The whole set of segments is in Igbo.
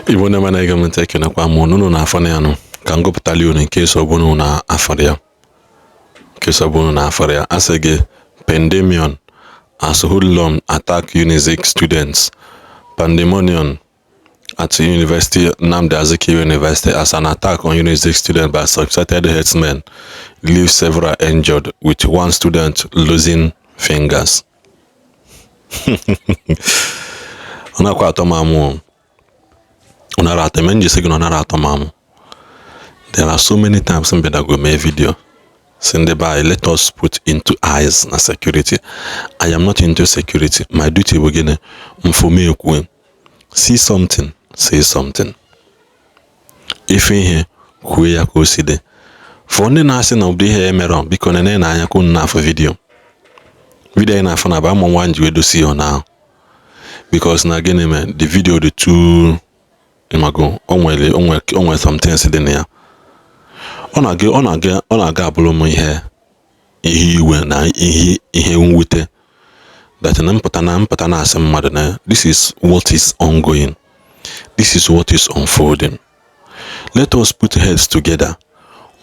Igbo ndị ọma na-ege m ntị, ekenekwa m unu na afọ ya nụ ka m gụpụtali unu nke so bụ na afọrọ ya, nke so bụ na afọrọ ya. A sị gị, "Pandemonium as hoodlum attack Unizik students." Pandemonium at University Nnamdi Azikiwe University as an attack on Unizik students by suspected herdsmen leaves several injured, with one student losing fingers. Ọ nakwa atọ m amụ, ọ nara atọ eme njisi gị na ọ nara atọ m amụ. There are so many times m bịadago mee video si ndị be anyị, let us put into eyes na security. I am not into security. My duty bụ gịnị? Mfome ekwu, see something, say something. Ife ihe kwuo ya ka o si dị. For ndị na-asị na ụdị ihe emere, biko nene na anya ka unu na-afụ video. Video anyị na-afụ na ba ama nwa nji wee dosi ya na because na gịnị mee the video dị too, ịmago, o nwere some things dị na ya. Ọ na-aga abụrụ m ihe iwe na ihe mwute that na mpụta na-asị mmadụ na this is what is ongoing, this is what is unfolding. Let us put heads together.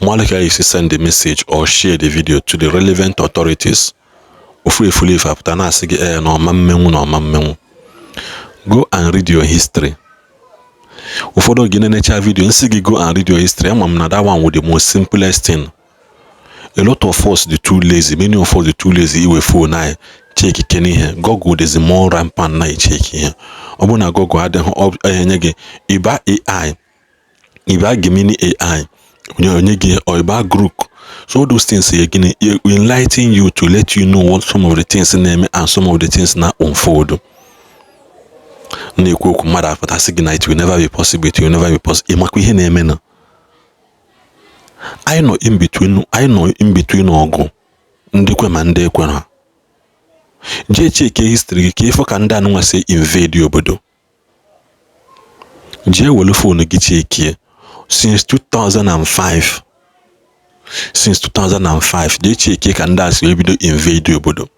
Malika is send the message or share the video to the relevant authorities. Ofu efulefu apụta na-asị gị ee na ọma mmenwu na ọma mmenwu. Go and read your history. Ụfọdụ oge na-enecha video nsị gị, go and read your history. Ama m na that one with the most simplest thing. A lot of us dị too lazy, many of us dị too lazy iwe phone anyị check kene ihe. Google dịzi more rampant na icheck ihe. Ọ bụrụ na Google adịghị enye gị, ịba AI, ịba Gemini AI onye gị, or ịba Grok. So all those things are gịnị? Enlighten you to let you know what some of the things na-eme and some of the things na unfold. Na-ekwu okwu, mmadụ apụtasị gị na it will never be possible, it will never be possible. Ịmakwa ihe na-eme na anyị nọ in between, anyị nọ in between ọgụ ndị kwe ma ndị ekwere. Jee cheke history gị ka ịfụ ka ndị anụnwa si invade obodo. Jee were phone gị chekie since 2005, since 2005, jee chekie ka ndị a si ebido invade obodo.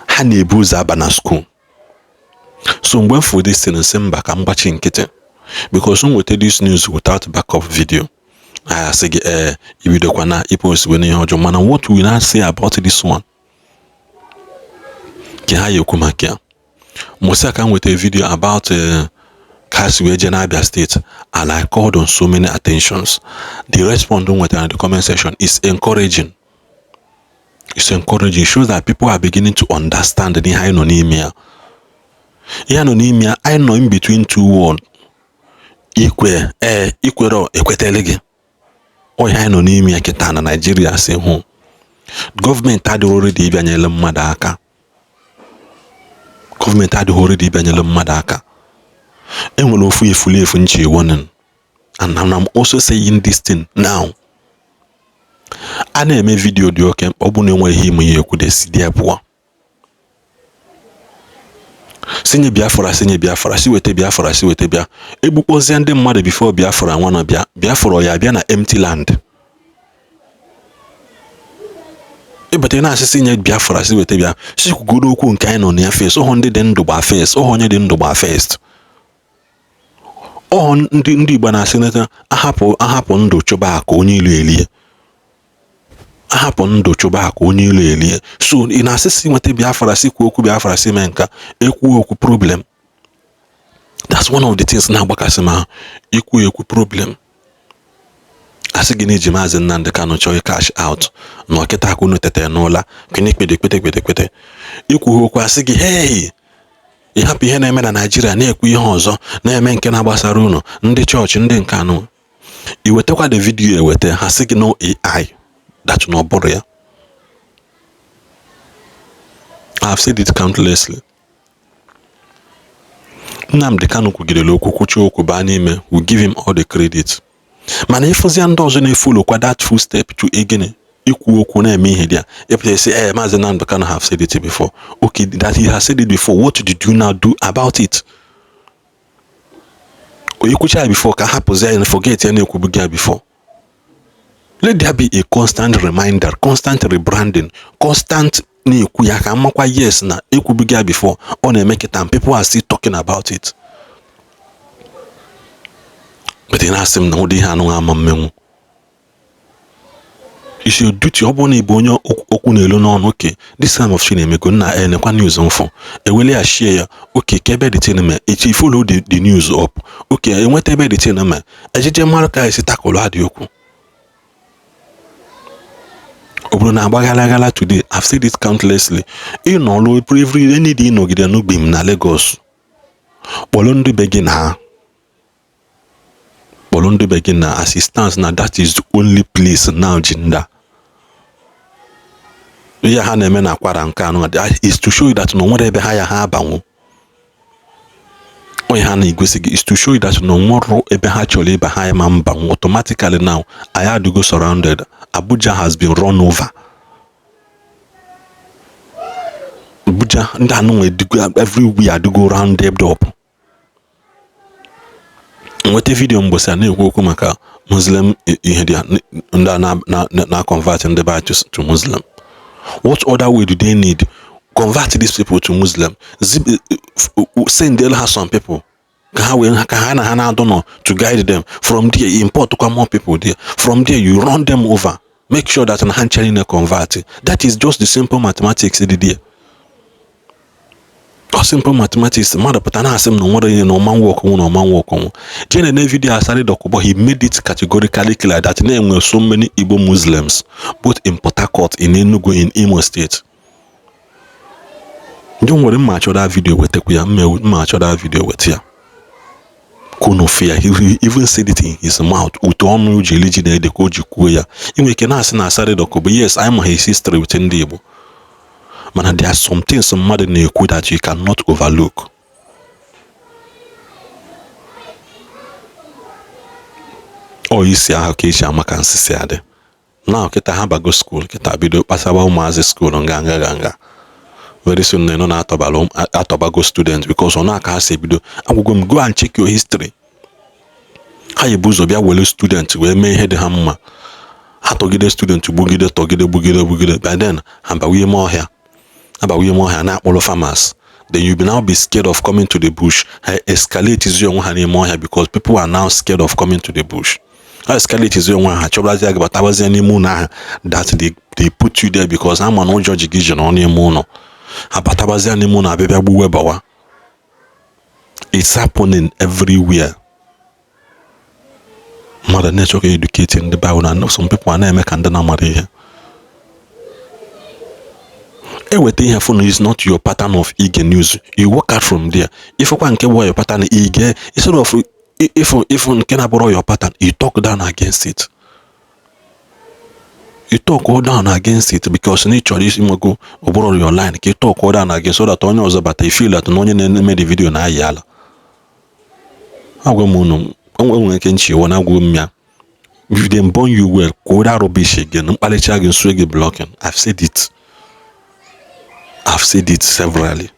Ha na-ebu ụzọ aba na school. So mgbe m fụ this thing, sị mba, ka m gbachi nkịtị, because m nweta this news without backup video, I asị gị ee, ibidokwa na ipost wee n'ihe ọjọọ. Mana what we now say about this one ka ha ya ekwu maka ya mbọsị a ka m nweta video about ka si wee jee n'Abia State, and I called on so many attentions. The response m nwetara in the comment section is encouraging. It's encouraging. It shows that people are beginning to understand ihe anyị nọ n'ime ya, ihe nọ n'ime ya. Anyị nọ in between two world. Ikwe ee, ikwere ekwetele gị. Ọ ihe anyị nọ n'ime ya kịta na Naịjirịa si hụ gọọmenti adịghị ready ịbịanyere mmadụ aka. Gọọmenti adịghị ready ịbịanyere mmadụ aka. Enwere ofu efulefu nche warning, and I'm also saying this thing now. A na-eme video dị oke mkpa. Ọ bụ na enweghị ime ihe ekwu si dị pụọ, sinye Biafra, sinye Biafra, si weta Biafra, si weta bịa egbukpọzie ndị mmadụ before Biafra nwa na bịa. Biafra ya bịa na empty land. Ịbata na-asị sinye Biafra, si weta bịa, si kwugoro okwu nke anyị nọ na ya first. Ọhụ ndị dị ndụ gba first, ọhụ onye dị ndụ gba first. Ọhụ ndị Igbo na-asị neta ahapụ ahapụ ndụ chụba akụ onye ilu elie, ahapụ ndụ chụba akụ onye ilu elie. So ị na-asị si nweta Biafra, si kwuo okwu Biafra, si mee nka ekwu okwu problem. That's one of the things na-agbakasị m ahụ. Ikwu ekwu problem, asị gị na iji Maazị Nnamdi Kanu chọọ cash out na ọkịta aka unu tetere n'ụla kene kpede kpete kpete kpete. Ikwu okwu, asị gị, hey, ịhapụ ihe na-eme na Naịjirịa na-ekwu ihe ọzọ na-eme nke na-agbasara unu ndị chọọchị ndị nke anụ. Iwetakwa the video eweta, ha sị gị no AI, that na ọ bụrụ ya. I have said it countlessly. Nnamdi Kanu kwugidere okwu, kwuchie okwu baa n'ime. We give him all the credit. Mana ịfụzia ndị ọzọ na-efollowkwa that full step to egene ikwu okwu na-eme ihe dị a ịpụta isi ee, Maazị Nnamdi Kanu have said it before. Okay, that he has said it before, what did you now do about it? Onye kwucha ya before ka hapụzi ya, forget ya na-ekwubughị ya before. Let there be a constant reminder, constant rebranding, constant na-ekwu ya ka amakwa yes na ekwubughị ya before. Ọ na-eme kịta and people are still talking about it. But ị na-asị m na ụdị ihe anụnwa ama mmenwu. It's your duty. Ọ bụrụ na ị bụ onye okwu na-elu n'ọnụ, okay, this kind of thing emego na enekwa news mfụ, ewele ya share ya. Okay, ka ebe the thing mee echi, follow the news up. Okay, enweta ebe the thing mee, ejeje mara ka esi tackle adị okwu. Ọ bụrụ na agbaghala aghala today, I've said it countlessly, ịnọlụ every any day, ịnọgide n'ugbim na Lagos, kpọrọ ndị be gị na kpọrọ ndị be gị na assistance na that is the only place now ji nda ihe ha na-eme na Kwara. Nke anụ is to show you that na onwere ebe ha ya ha abanwu. Onye ha na-egosi gị is to show you that na onwere ebe ha chọrọ ịba ha ma mbanwu. Automatically now, anyị adịgo surrounded. Abuja has been run over. Abuja ndị anụ edigo everywhere, adịgo rounded up. Nweta video mgbọsị a na-ekwu okwu maka Muslim, ihe dị ndị a na convert ndị be to Muslim. What other way do they need convert these people to Muslim? Send ha some people ka ha wee ka ha na ha na-adọ nọ to guide them. From there, import kwa more people there. From there, you run them over, make sure that na ha ncha niile convert. That is just the simple mathematics dị there. Ọ simple mathematics. Mmadụ pụta na-asị m na nwere ihe na ọma work nwụ na ọma work nwụ. Jee na video Asari Dokubo, he made it categorically clear that na-enwe so many Igbo Muslims both in Port Harcourt, in Enugu, in Imo State. Ndị nwere mma achọda video wetakwa ya, mma achọda video weta ya kunu fear. He even said it in his mouth, uto ọnụ ji eli ji na-ede ka o ji kwuo ya. Inwe ike na-asị na Asari Dokubo, yes, anyị ma his history with ndị Igbo, mana there are some things mmadụ na-ekwu that you cannot overlook. Ọ isi ahụ ka esi ama ka nsisi adị na kịta. Ha bago school kịta, bido kpasawa ụmụazị school nga nga nga nga. Very soon na nọ na-atọbala atọbago student because ọ na-aka ha si ebido. Agwụgwọ m, go and check your history. Ha ebu ụzọ bịa were student wee mee ihe dị ha mma. Ha tọgide student, gbugide, tọgide, gbugide, gbugide. By then ha bawa ime ọhịa, ha bawa ime ọhịa na-akpọrọ farmers. Then you will now be scared of coming to the bush. Ha escalate zi onwe ha n'ime ọhịa because people are now scared of coming to the bush. Ha escalate zi onwe ha, chọbazie gị, batabazie n'ime ụlọ ahụ that they put you there because ha ma na ụjọ ji gị ji nọ n'ime ụlọ. Ha batabazie n'ime ụlọ, abịabịa gbuwe bawa. It's happening everywhere. Mmadụ na-achọ ka educate ndị Bible na some people a na-eme ka ndị na-amara ihe eweta ihe fụnụ is not your pattern of ige news, you work out from there. Ifụkwa nke bụ your pattern ige, instead of ịfụ nke na-abụrụ your pattern, you talk down against it. You talk down against it because na ị chọrọ isi nwego ọ bụrụ your line ka ị talk down against, so that onye ọzọ bata, you feel that na onye na-eme the video na-ayị ala. Agwa m unu, enwere ike nchi iwu na agwa m ya, if dem born you well, kwuo that rubbish again, mkparịcha gị nso gị blocking. I've said it, I've said it severally.